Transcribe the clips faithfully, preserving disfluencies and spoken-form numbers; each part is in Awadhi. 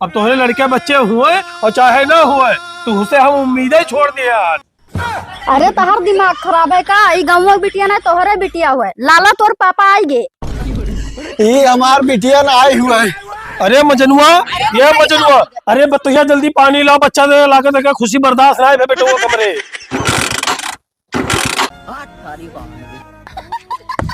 अब तोहरे लड़के बच्चे हुए और चाहे ना हुए, तुहसे हम उम्मीदें छोड़ दिए यार। अरे, तोहर दिमाग खराब है का? ई गाँव के बिटिया ना, तोहरे बिटिया हुए। लाला, तोर पापा आइगे। ई हमार बिटिया ना आई हुए। अरे मजनुआ, ये मजनुआ, अरे बतैया जल्दी पानी लाओ, बच्चा दे लागत है, खुशी बर्दाश्त ना है बेटो कमरे।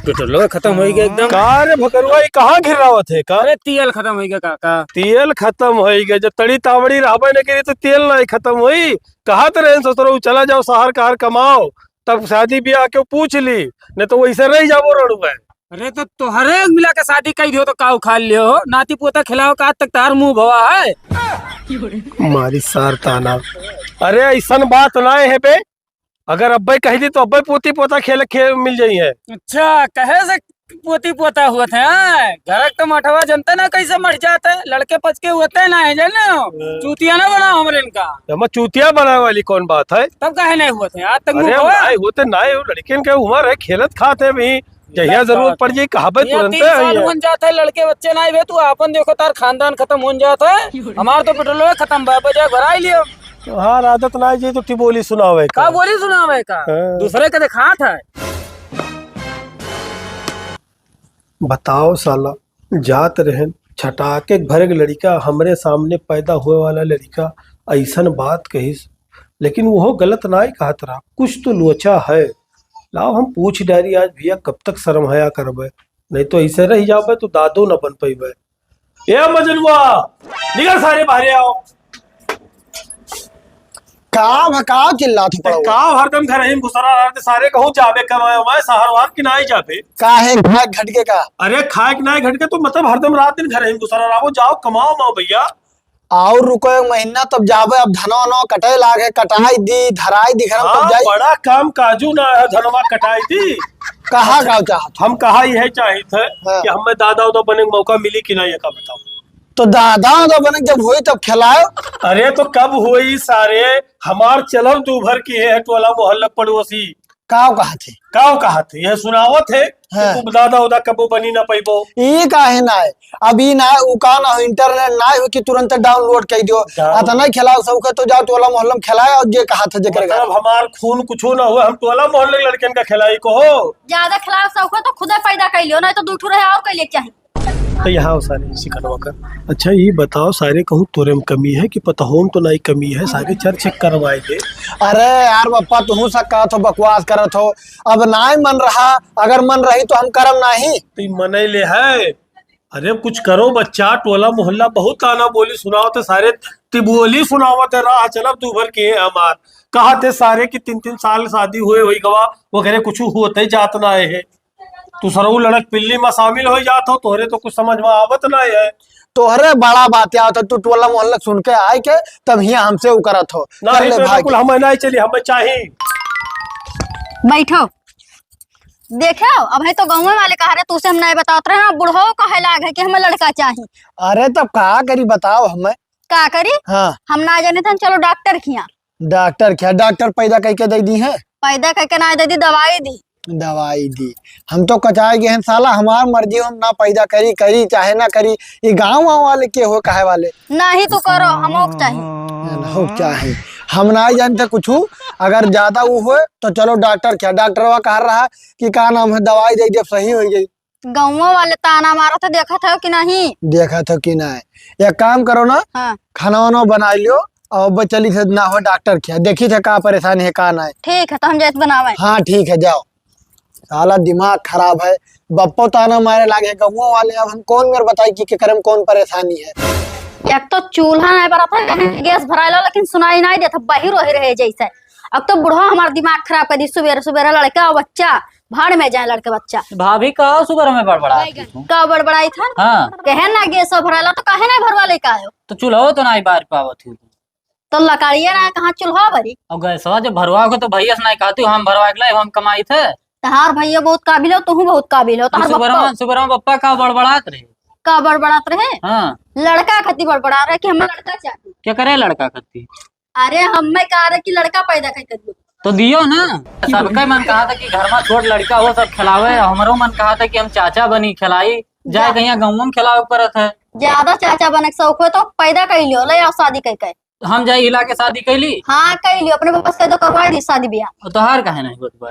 पेट्रोल खत्म होइ गया एकदम। का रे भकरुआ, ई कहाँ घिर्रावत है का? अरे तेल खत्म होइ गया काका। तेल खत्म होइ गया, जब तड़ी तावड़ी रहबे न करी तो तेल नाहीं खत्म होई। कहत रहे ससुरो, चला जाओ शहर कहर कमाओ, तब शादी ब्याह के पूछ ली, नहीं तो वैसे रह जाबो रड़ुआ। अरे तो तोहरे मिला के शादी कइ दियो तो का उखाड़ लियो हो? नाती पोता खिलाओ का आज तक तार मुंह भवा है? मारी सार ताना। अरे ऐसन बात नाहीं है बे, अगर अब्बे कहि दी तो अब्बे पोती पोता खेल खेल मिल जाई है। अच्छा, कहे से पोती पोता हुआ थे, हाँ? घर के तो मठवा जनते ना कैसे मर जाते, लड़के पचके हुआ थे ना है, जाने हो? हाँ। चूतिया ना बनाओ हमरे इनका। हम चूतिया बनावे वाली कौन बात है? तब काहे नहीं हुआ थे? आज तक अरे मुंह भवा। नाहीं होते, नाहीं हो, लड़किन के उम्र है, खेलत खात है अभी, जहिया जरूरत पड़ जाई, कहाबे ये तुरंते तीन साल आई है। बन जात है, लड़के बच्चे नाहीं बे, तू आपन देखो, तार खानदान खत्म होन जात है, हमार तो पेट्रोल खत्म बा, बजा भराई लियो। तोहार आदत ना जी तो टिबोली सुनावे का। का बोली सुनावे का? हाँ। दूसरे के देखात है। बताओ साला, जात रहन छटाके भरे के लड़िका, हमरे सामने पैदा होए वाला लड़िका ऐसन बात कहिस, लेकिन वो गलत नाहीं कहत रहा, कुछ तो लोचा है। लाओ हम पूछ डारी आज भैया, कब तक शर्म हया करबे, नहीं तो ऐसे रह जाबे तो दादो न बन पैबे। ए मजनुआ, निकल सारे बाहरे आओ। का भकाओ चिल्लात हो ते पड़वा? का हरदम घर ही में घुसरा रहते सारे, कहूँ जाबे कमाए वमाए शहर वहर कि नाहीं जाबे? काहे खाए घटके का? अरे खाए के नाहीं घटके तो मतलब हरदम रात दिन घर ही में घुसरा रहो, जाओ कमाओ माओ भैया। और रुको एक महीना तब जाबे, अब धनो नो कटे लागे, कटाई दी, धराई दी, घर में तब हाँ, जाई। बड़ा काम काजू ना है, धनवा कटाई दी। कहा गाँव चाहत? हम कहा यह चाहित है हाँ। कि हमें दादा उदा बने के मौका मिली कि नाहीं, ये का बताओ। तो दादा तो बने जब होई तब खिलाओ। अरे तो कब होई सारे, हमार चलब दू भर की है टोला मोहल्ला पड़ोसी। काव कहा थे? काव कहा थे? यह सुनावत है कि हाँ। तू दादा उदा कबो बनी ना पैबो। ई काहे ना है? अब ई ना है, उ का ना हो, internet ना हो कि तुरंत download कर दियो। जाओ। अतना खिलाओ सबके तो जाओ टोला मोहल्ला में खिलाए और जे कहा थे जेकर मतलब घर। हमार खून कुछो ना हुआ, हम टोला मोहल्ले के लड़कन का खिलाई को हो। ज्यादा खिलाओ सबके तो खुदे पैदा कर लियो, नहीं तो दू ठो रहे और कर ले चाही। तो यहाँ हो सारे इसी कनवा का। अच्छा, ये बताओ सारे, कहूँ तोरे में कमी है कि पतहों में तो नाहीं कमी है, सारे चर्च करवाए दे। अरे यार बप्पा, तुहूँ सा कहत हो, बकवास करत हो। अब नाहीं मन रहा, अगर मन रही तो हम करम नाहीं। तो ये मनई ले है। अरे कुछ करो बच्चा, टोला मोहल्ला बहुत ताना बोली सुनावत है सारे, तिबोली सुनावत है, राह चलब दू भर के हमार। कहत है सारे कि तीन तीन साल शादी हुए हुई गवा, वगैरह कुछ होते जात ना है। तू सरऊ लड़क पिल्ली में शामिल हो जात हो, तोहरे तो कुछ समझ में आवत ना है। तोहरे बड़ा बात आवत है, तू टोला मोहल्ला सुन के आए के तब हियाँ हमसे उ करत हो। ना, चल ले तो भाई। बिल्कुल हमें नहीं चली, हमें चाही। बैठो। देखो, अब है तो गाँव वाले कहा रहे, तुसे हम नहीं बतावत रहे, हाँ, बुढ़ऊ कहे लाग है कि हमें लड़का चाही। अरे तब का करी बताओ हमें। का करी? हाँ। हम ना जाने थे, चलो डॉक्टर खिया। डॉक्टर क्या, डॉक्टर पैदा करके दे दी है? पैदा करके ना दे दी, दवाई दी। दवाई दी। हम तो कचाए गए हैं साला, हमार मर्जी, हम ना पैदा करी, करी चाहे ना करी, ये गाँव वाँव वाले के हो कहे वाले? नहीं तो करो, हम ओक चाही। ना हो चाहे, हम ना जानते कुछ। अगर ज्यादा वो हो तो चलो डॉक्टर क्या, डॉक्टरवा कह रहा कि का नाम है, दवाई दे दे, सही हो जाई। गौवा वाले ताना मारत है, देखत हो कि नहीं? देखत हो कि नहीं? एक काम करो ना, हाँ। खाना वाना बना लियो और अब चली थे ना हो डॉक्टर खिया, देखी थे का परेशानी है का नहीं। ठीक है, तो हम जाइत बनावे। हाँ ठीक है, जाओ। साला दिमाग खराब है, बप्पो ताना मारे लागे गौवा वाले। अब हम कौन मेर बताई कि केकरे में कौन परेशानी है। एक तो चूल्हा नहीं बरत है, गैस भराइला, लेकिन सुनाई नहीं देता, बहिर ओहिर है जैसे। अब तो बुढ़वा हमार दिमाग खराब कर दी, सुबेरे सुबेरे लड़का और बच्चा भाड़ में जाए लड़के बच्चा। भाभी, का सुबह में बड़बड़ात हो? का बड़बड़ाई था? हाँ। कहे ना गैस भराला तो काहे ना भरवा लेके आयो? तो चूल्हो तो नहीं बार पावत हो। तो लकड़िया ना कहाँ चूल्हा भरी? और गैसवा जब भरवा के तो भैया से नहीं कहती, हम भरवा के लाए, हम कमाई थे। तहार भैया बहुत काबिल हो, तू बहुत काबिल हो, तहार सुबह बप्पा। में, सुबह में बप्पा का बड़बड़ात रहे? का बड़बड़ात रहे? हाँ। लड़का खती बड़बड़ा रहे कि हमें लड़का चाहिए। क्या करे लड़का खती? अरे, हमें कहा रहे कि लड़का पैदा कर करियो। तो दियो ना। सबके मन कहा था कि घर में छोट लड़का हो, सब खिलावे। हमरो मन कहा था कि हम चाचा बनी, खिलाई। जाए जा। कहीं गाँव में खिलावे के परत है। ज्यादा चाचा बने के शौक हो तो पैदा कइ लियो, ले आओ शादी कइ के। हम जाई हिला के शादी कइ ली? हाँ, कइ लियो, अपने बस कइ दो, करवाइ दी शादी बियाह। और तोहार काहे नहीं होत बा?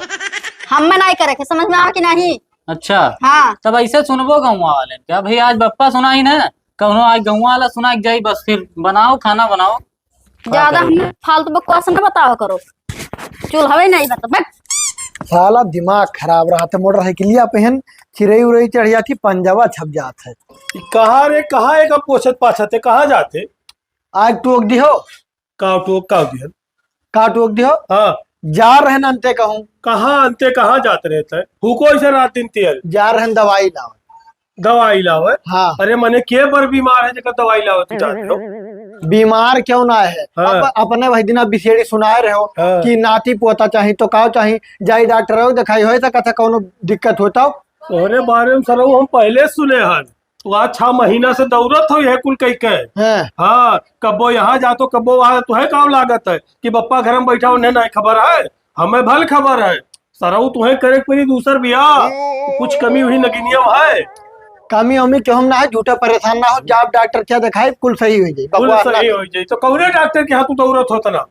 हम्मे नहीं करे के, समझ में आवा कि नहीं? अच्छा। हाँ। तब ऐसे सुनबो गौवा वालेन का, भाई आज बप्पा सुनाई ना, कौनो आज गौवा वाला सुना के जाई, बस फिर बनाओ, खाना बनाओ। का ज्यादा करे? हमें फालतू बकवास न बतावा करो। चूल्हवे नहीं बता, बट। साला दिमाग खराब रहत है, मोटरसाइकिलिया पे हन, चिरई उरई चढ़ जात ही, पंजाबा छप जात है। ई कहाँ रे, कहाँ एक पोछत पाछत है, कहाँ जात है? आज टोक दिहो। का टोक, का दिहन? का टोक दिहो? हाँ। जा रहे न अंते कहूँ। कहाँ अंते, कहाँ जात रहत है? हुको ऐसे रात दिन तेल। जा रहे न दवाई लावे। दवाई लावे? हाँ। अरे मने के बर बीमार है जेकर दवाई लावे तू जात हो? बीमार क्यों ना है? हाँ। अप-, अपने वही दिना बिसेड़ी सुनाए रहे हो हाँ। कि नाती पोता चाही तो का चाही, जाई डॉक्टर हो देखाई, होए सकत है कौनो दिक्कत होता हो। तोहरे बारे में सरऊ हम पहले सुने हन। तू आज छह महीना से दौड़त हो यह कुल कई के। हाँ। हाँ, कब्बो यहाँ जातो, कब्बो वहाँ, तुहे का लागत है कि बप्पा घर में बैठा उन्हें नहीं खबर है? हमें भल खबर है। सरऊ तुहे करे के पड़ी दूसर बियाह। कुछ कमी हुई नगिनिया में है? कमी उमी क्यों ना है, झूठा परेशान ना हो, जाब डॉक्टर क्या दिखाई, कुल सही हो जाई, कुल बकवास ना सही करो। हो जाई। तो कौने डॉक्टर के यहाँ तू दौड़त हो तना?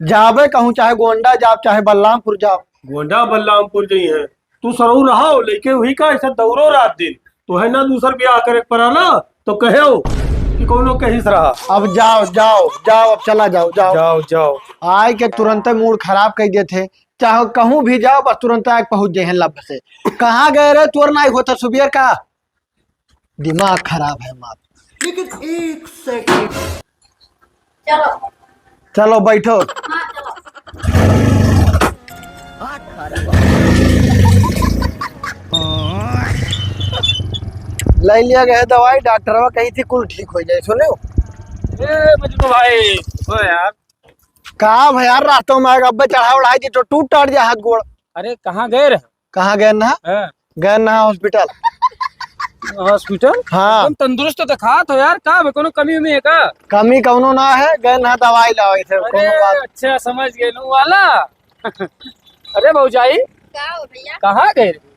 जाबे कहूँ, चाहे गोंडा जाब, चाहे बलरामपुर जाब। गोंडा बलरामपुर जई है। तू सरऊ रहो, लेके वही का ऐसा दौड़ो रात दिन। तो है ना दूसर बियाह करे के पड़ा ना, तो कहो कि कौनो कहिस रहा। अब जाओ, जाओ, जाओ, अब चला जाओ, जाओ। जाओ, जाओ। आए के तुरंते मूड खराब कर देते। चाहे कहूँ भी जाओ, बस तुरंत आके पहुँच जाए लब से। कहाँ गए रे, तोर नाई होता सुबेर का? दिमाग खराब है मार। लेकिन एक सेकंड। चलो। चलो बैठो। हाँ, चलो। ले लिया गया दवाई, डॉक्टरवा कही थी कुल ठीक हो जाए, सुने? ए मजनू भाई, ओ यार। का भाई यार, रास्तों में आके अब्बे चढ़ा उढ़ाई जी तो टूट टाट जा हाथ गोड़। अरे कहाँ गए रहे? कहाँ गए ना? हाँ। गए ना हॉस्पिटल। हॉस्पिटल? हाँ। तुम तंदुरुस्त तो दिखात हो यार, का बे, कोनो कमी उमी है का? कमी कौनो ना है, गए ना दवाई लावे थे, अरे, कोनो बात। अच्छा, समझ गए, नू वाला। अरे भौजाई, का हो भैया? कहाँ गए रहे?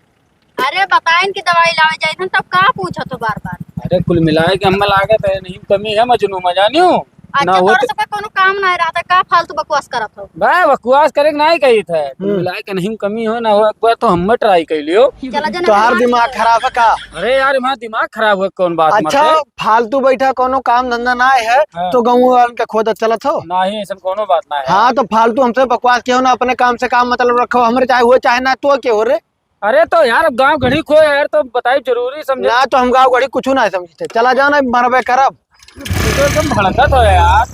अरे बताइन कि दवाई लावे जाइत हन, तब का पूछत हो बार बार? अरे कुल मिलाए के हमें लागत है नहीं कमी है मजनू में, जानियो? अच्छा, ना हो तोरा तो सबका कोनो काम ना रहता, का फालतू बकवास करत हो? बा, बकवास करे के नाहीं कही थे। कुल हम्म। मिलाए के नहीं कमी हो ना हो, एक बार तो हमें ट्राई कर लियो। चला जा ना तोहार भगवान दिमाग की खराब है का? अरे यार, हमारा दिमाग खराब हुआ, कौन बात मत अच्छा, है? फालतू बैठा, कोनो काम धंधा ना है, हाँ। तो गाँव वालन के खोदत चलत हो? नहीं, ऐसा कोनो बात ना है। हाँ, तो फालतू हमसे बकवास कियो ना, अपने काम से काम मतलब रखो, हमरे चाहे हुए चाहे ना, तो के हो रे? अरे तो यार, अब गाँव गढ़ी खो यार, तो बताई जरूरी समझे। ना तो हम गाँव गढ़ी कुछ ना समझते, चला जाओ ना, मरबे करब। तू तो एकदम भड़कत हो यार।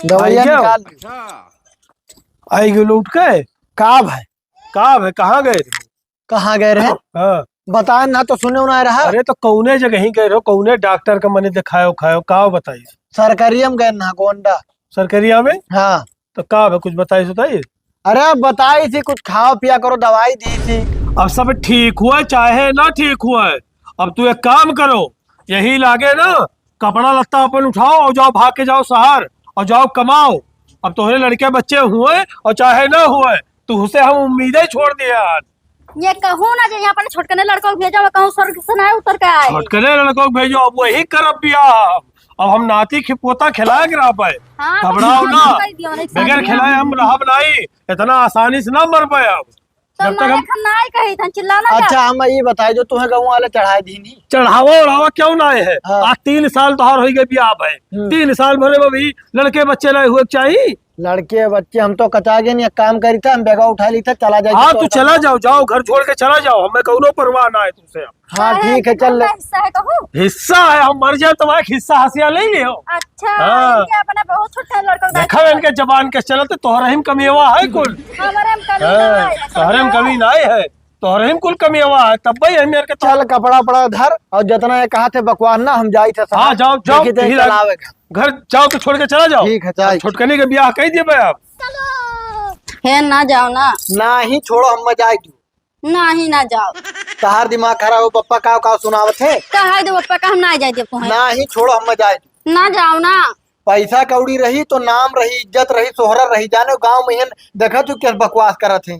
दवाइयाँ आई गयो। निकाल ली। आई गयो लौट के। का भाई? का भाई, कहाँ गए रहे? कहाँ गए रहे? हाँ। बताए ना तो सुने ना रहा। अरे तो कौने जगह ही गए रहो, कौने डॉक्टर का मने दिखायो खायो, का बताई? सरकारिया में गए ना, गोंडा। सरकारिया में? हाँ। तो का बे, कुछ बताई सुताई? अरे बताई थी, कुछ खाओ पिया करो, दवाई दी थी। अब सब ठीक हुआ चाहे ना ठीक हुआ, अब तू एक काम करो, यही लागे ना, कपड़ा लत्ता अपन उठाओ और जाओ, भाग के जाओ शहर और जाओ कमाओ। अब तोहरे लड़के बच्चे हुए और चाहे ना हुए, तुहसे हम उम्मीदें छोड़ दिए आज। ये कहूँ ना जे यहाँ अपने छोटकने लड़कों को भेजो, कहूँ स्वर्ग से ना उतर के आए। छोटकने लड़कों को भेजो, अब वही करब बियाह। अब हम नाती खि-, पोता खिलाए के रहबे। हाँ, घबराओ तो ना, कर दियो, नहीं बगैर शादी खिलाए हम रहब नहीं, इतना आसानी से ना मरबे अब। तो जब तक हम मारे खन्ना आई कही था, चिल्लाना क्या? अच्छा, हम ये बताए जो तुम्हें गाँव वाले चढ़ाए दी नहीं। चढ़ावा उढ़ावा क्यों ना है? हाँ। आज तीन साल तोहार हो गए बियाह भाई। हम्म। तीन साल भरे में भी लड़के बच्चे ना हुए चाहिए। लड़के बच्चे हम तो कचा गए नहीं, एक काम करी था, हम बैगा उठा ली था, चला जाए हाँ, तो तू चला जाओ, जाओ, घर छोड़ के चला जाओ, हमें कौनो परवाह ना है तुमसे। हाँ, काहे? ठीक है, चल ले। हिस्सा है कहू? हिस्सा है, हम मर जाए तो एक हिस्सा हंसिया ले लियो। अच्छा, हाँ। इनके अपने बहुत छोटे लड़कों को देखा देखा। इनके जबान के चलत, तोहरे में कमी हुआ है कुल। हमारे में कमी हाँ, ना है, तोहरे में कमी ना है, तोहरे में कुल कमी हुआ है, तब भाई हम यार के चल कपड़ा पड़ा धर और जितना ये कहा थे बकवास ना, हम जाई थे हाँ, जाओ, जाओ, देखी थे, यही लाग-, चलावे का। घर जाओ तो छोड़ के चला जाओ। ठीक है, जाई। छोटकनी के बियाह कह दिए भाई आप। हे ना जाओ ना। ना ही छोड़ो, हम जाई तू। नाही, ना जाओ। तहार दिमाग खराब हो, पप्पा का, का सुनावत है? कहा दो पप्पा का हम ना जाए देब तुहें। नाही, छोड़ो, हम जाए। ना जाओ ना। पैसा कौड़ी रही तो नाम रही, इज्जत रही, सोहरा रही, जाने गाँव में हन देखा तू क्या बकवास करत है।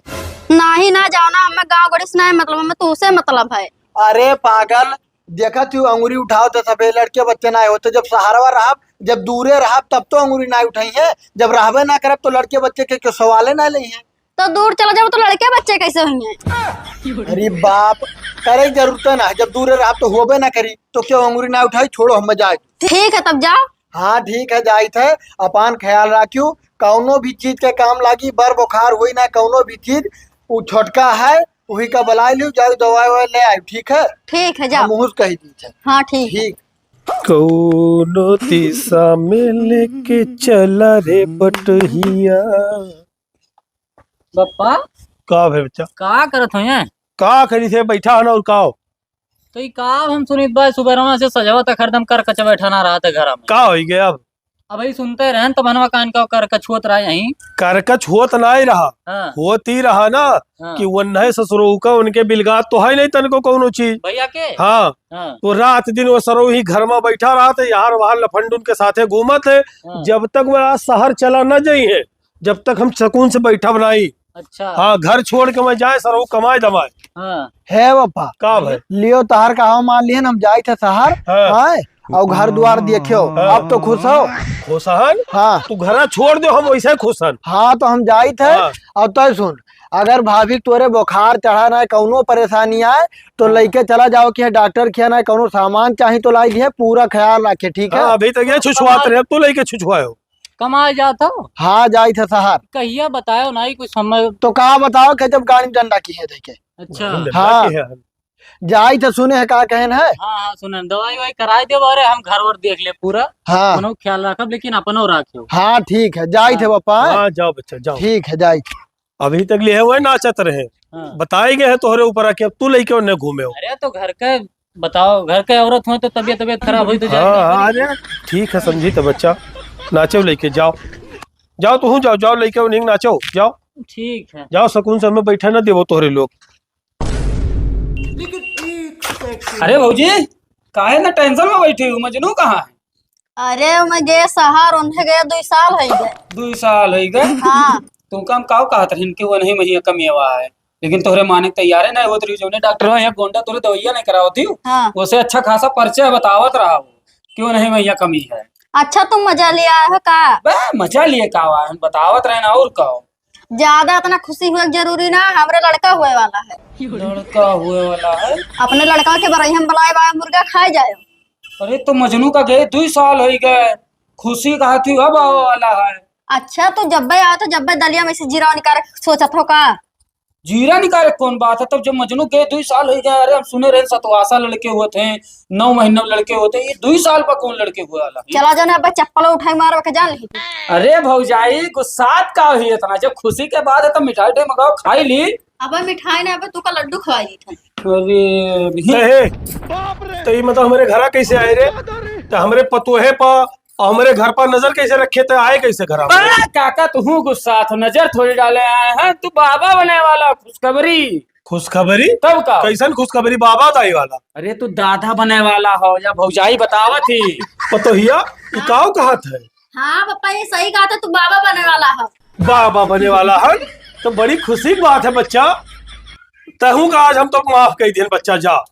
नाही, ना जाओ ना, हमें गाँव गड़ी से ना मतलब, हमें तू से मतलब है। अरे पागल, देखत ही अंगुरी उठाओ तो सबे लड़के बच्चे ना होते। जब सहारवा रहब, जब दूरे रहब, तब तो अंगुरी ना उठाई है। जब रहबे ना करब तो लड़के बच्चे के क्यों सवाले ना लेई है। तो दूर चला जाओ तो लड़के बच्चे कैसे होइहैं? अरे बाप, करे जरूरत ना है, जब दूरे रहब तो होबे ना करी, तो क्यों अंगुरी ना उठाई, छोड़ो हम जाए। ठीक है तब जाओ। हाँ ठीक है, जाइत है, अपन ख्याल राखियो, कौनो भी चीज के काम लागी, बर बुखार होई ना कौनो भी चीज, उ छोटका है, वही का बुलाए लियो, जाओ दवाई ववाई ले आयो, ठीक है? ठीक है, जाओ। हम उस कही दी है। हाँ ठीक है। ठीक। कौनो दिशा में लेके चला रे बटहिया। बप्पा, का भे बच्चा? का करत हो यहाँ? का करी थे, बैठा है ना, और का हो? तो ई का हम सुनित बा, सुबेरवा से सजवा तक हरदम करकच बैठा ना रहत है घरा में। का होई गया अब? अबही सुनते रहन तो मनवा कान का करकच होत रहा यहीं। करकच होत ना ही रहा। हाँ। होत ही रहा ना हाँ। कि वन्हे ससुरो का उनके बिलगात तो है नहीं तनको कौनो चीज। भैया के? हाँ। हाँ। तो रात दिन वो सरो ही घर में बैठा रहत है, यार वहाँ लफंडुन के साथे घूमत है। हाँ। जब तक वो आज शहर चला न जाई है, जब तक हम सकून से बैठब नाई। अच्छा। हाँ, घर छोड़ के मैं जाए सरहु कमाए धमाए। हाँ। है बप्पा। का भाई? लियो तहार कहा मान लिहन, हम जाइत है शहर। हाँ। हाँ, और घर द्वार देखियो, हाँ। अब तो खुश हो? खुश हन? हाँ। तू घरा छोड़ दो, हम वैसे खुश हन। हाँ, तो हम जाइत है। हाँ। और तय सुन, अगर भाभी तोरे बुखार चढ़ा ना, कौनो परेशानी आए, तो हाँ। लइके चला जाओ कि डॉक्टर खिया ना, कौनो सामान चाही तो लाई दिए, पूरा ख्याल रखे, ठीक है? हाँ, अभी तक ये छुछुआत रहे, अब तू लइके छुछुआयो। कमाए जात हो? हाँ, जाइत है शहर। कहिया बतायो नाई कुछ समय। तो का बताओ कि जब गाड़ी में डंडा की है देखे। अच्छा। डंडा हाँ। की है। जाइत है, सुने है का कहन है? हाँ, हाँ, सुने। दवाई ववाई कराए देबो, अरे हम घर वर देख ले पूरा। हाँ। अपनो ख्याल रखब, लेकिन अपनो राखियो। हाँ, ठीक है, जाइत है हाँ। बप्पा। हाँ, जाओ बच्चा, जाओ। ठीक है, जाइत। अभी तक लिहे हुए नाचत रहे। हाँ। बताए गए है तोहरे ऊपर आके, अब तू लइके उन्हें घूमे हो। अरे तो घर के बताओ, घर के औरत हो तो तबियत, तबियत खराब होई तो जाए हाँ, हाँ, अरे ठीक है, समझी तो बच्चा, नाचो लइके जाओ, जाओ तू जाओ, जाओ लइके उन्हें नाचो, जाओ। ठीक है। जाओ, सुकून से हमें बैठे ना देवो तोहरे लोग। अरे भौजी, काहे ना टेंशन में बैठी हूँ, मजनू कहाँ है? अरे, मैं गए शहर, उन्हें गए दुई साल है गए। दुई साल है गए? हाँ। तो काम काव कहत रहिन कि वो नहीं महिया कमी आवा है, लेकिन तोहरे माने के तैयार है ना होत रही, जौने डॉक्टर है यहाँ गोंडा तोहरे दवाइया नहीं करावत ही, हाँ। उसे अच्छा खासा परिचय बतावत रहा वो कि वो नहीं महिया कमी है। अच्छा, तुम मजा ले आए हो का? बे, मजा लिए का आवा है, बतावत रहे ना और का। ज्यादा इतना खुशी हुए के जरूरी ना, हमरे लड़का हुए वाला है। लड़का हुए वाला है? अपने लड़का के बरई हम बुलाए बा, मुर्गा खाए जाए। अरे तो मजनू का गए दुई साल होई गए, खुशी का हाथी अब आवे वाला है। अच्छा, तो जब्बे आओ तो जब्बे दलिया में से जीरा निकाल के सोचत हो का? जीरा निकाले कौन बात है? तब जब मजनू के दुई साल हो गया, अरे हम सुने रहे सतवासा लड़के हुए थे, नौ महीने में लड़के हुए थे, ये दुई साल पर कौन लड़के हुए वाला है? चला जाना, अब चप्पल उठाई मारो के जान ली। अरे भौजाई, गुस्सात का हुई इतना? जब खुशी के बात है तो मिठाई उठाई मंगाओ, खाई ली। अब मिठाई ना, अब तू का लड्डू खवाई ली था। अरे भी ए, तो ये मतलब हमारे घरा कैसे आए रे? तो हमरे पतोहे पा और हमरे घर पर नजर कैसे रखे थे, आए कैसे घर में? अरे काका, तू गुस्सा तो नजर थोड़ी डाले आए हैं, तू बाबा बने वाला, खुशखबरी। खुशखबरी? तब का? कैसन खुशखबरी, बाबा दाई वाला? अरे तू दादा बने वाला हो या भौजाई बतावत ही। पतोहिया, ई काव कहत है? हाँ पापा, ये सही कहा था, तू बाबा बने वाला है। बाबा बने वाला है, तो बड़ी खुशी की बात है बच्चा। तहू का आज हम तो माफ कर दिए बच्चा, जा।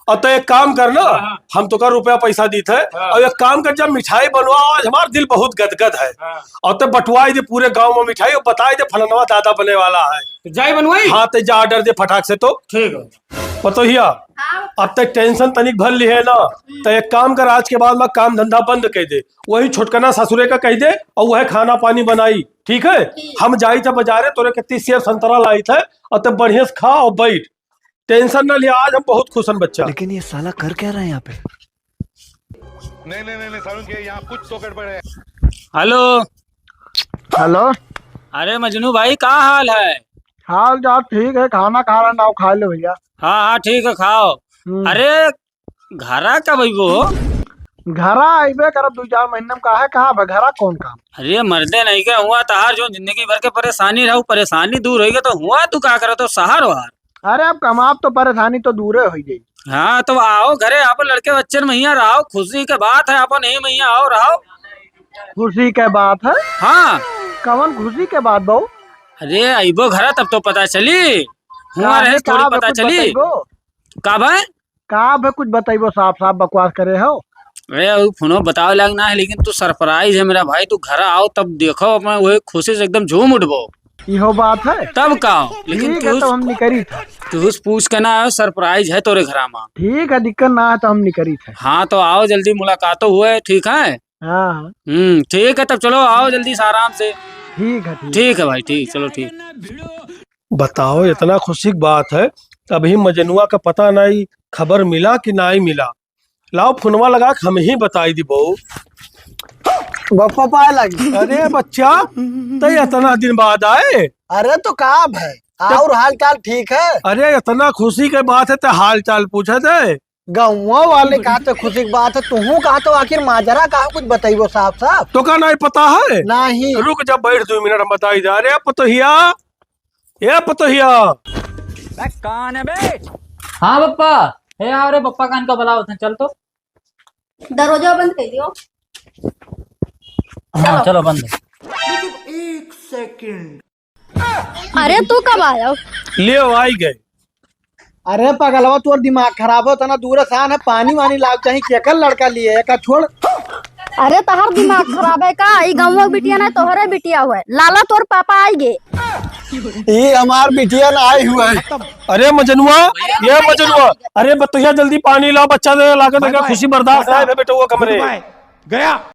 और तो एक काम कर ना, हाँ, हाँ। हम तो का रुपया पैसा दीत है, हाँ। और एक काम कर, जब मिठाई बनवा, आज हमार दिल बहुत गदगद है, हाँ। और तो बंटवाई दे पूरे गांव में मिठाई, और बताई दे फलनवा दादा बने वाला है। तो जाई बनवाई? हाँ, तो जा order दे फटाक से तो। ठीक है। पतोहिया, हाँ। अब तक tension तनिक भर ली है ना, हम्म। तो एक काम कर, आज के बाद में काम धंधा बंद कर दे, वही छोटकना ससुरे का कह दे और वह खाना पानी बनाई, ठीक है? ठीक। हम जाई थे बाजारे, तोरे के तीस सेब संतरा लाई थे, और तब बढ़िया से खा और बैठ। Tension ना लिया, आज हम बहुत खुश हन बच्चा। लेकिन ये साला कर क्या रहा है यहाँ पे? नहीं, नहीं, नहीं, नहीं, सारुण के यहाँ कुछ तो गड़बड़ है। Hello। Hello। अरे मजनू भाई, का हाल है? हाल चाल ठीक है, खाना खा रहा ना, खा ले भैया। हाँ, हाँ, ठीक है, खाओ। हम्म। अरे, घरा कब अइबो हो? घरा अइबे करब दू चार महीना में, काहे, कहाँ बा घरा, कौन काम? अरे मर्दे नहीं के हुआ तहार जो जिंदगी भर के परेशानी रहा, परेशानी दूर होई गई तो हुआ तू का करत हो शहर वहर? अरे अब कमाब तो परेशानी तो दूरे होई जाई। हाँ तो आओ घरे, आप लड़के बच्चन महिया रहो, खुशी के बात है, अपन ही महिया आओ रहो। खुशी के बात है? हाँ। कवन खुशी के बात बहू? अरे, अइबो घरा तब तो पता चली। हुआ काहे, रहे थोड़ी का बे पता कुछ चली। बतइबो? का भाई? का बे कुछ बतइबो, साफ साफ बकवास करे हो। अरे, उ फोनो बतावे लायक ना है, लेकिन तू surprise है मेरा भाई, तू घरा आओ तब देखो, अपना वही खुशी से एकदम झूम उठबो। इहो बात है। तब का? लेकिन ठीक है, तू तो हम निकरी था। तू पूछ के ना आयो, surprise है तोरे घरा मा। ठीक है, दिक्कत ना है तो हम निकरी थे। हाँ, तो आओ जल्दी, मुलाकातो हुए, ठीक है? हाँ, हाँ। हम्म, ठीक है, तब चलो, आओ जल्दी से, आराम से। ठीक है, ठीक। ठीक है भाई, ठीक, चलो, ठीक। बताओ, इतना खुशी की बात है, अभी मजनुआ का पता नाई, खबर मिला कि नाई मिला? लाओ, फोनवा लगा के हम ही बताई दी बहू। बप्पा पाए लगी। अरे बच्चा, तै इतना दिन बाद आए? अरे तो का भाई, और हाल चाल ठीक है? अरे, इतना खुशी के बात है, ते हाल चाल पूछे थे? गाँव वाले कहा तो खुशी की बात है, तुहू कहा तो आखिर माजरा कहा कुछ बताइबो साफ साफ। तो का नहीं पता है? नहीं। रुक जा, बैठ दो मिनट, हम बताई जा। अरे पतोहिया, ए पतोहिया। बे, कौन है बे? हाँ पप्पा। हे, आओ रे पप्पा, कान का बुलाओ थे, चल तो। दरवाजा बंद कर दियो। हाँ, चलो। चलो बंद। अरे तू कब आयो? ले आई गए। अरे पगलवा, तोर दिमाग खराब हो, तना दूर से आन है, पानी वानी लाग चाही, केकर लड़का लिए, एका छोड़। अरे तहर दिमाग खराब है का? ई गाँव बिटिया ना, तोहरे बिटिया हुए। लाला तोर पापा आई गे। ई हमार बिटिया ना आई हुए। अरे मजनुआ, ये मजनुआ, अरे बतैया जल्दी पानी लाओ, बच्चा दे लागत है, खुशी बर्दाश्त ना है बेटा, वो कमरे। गया।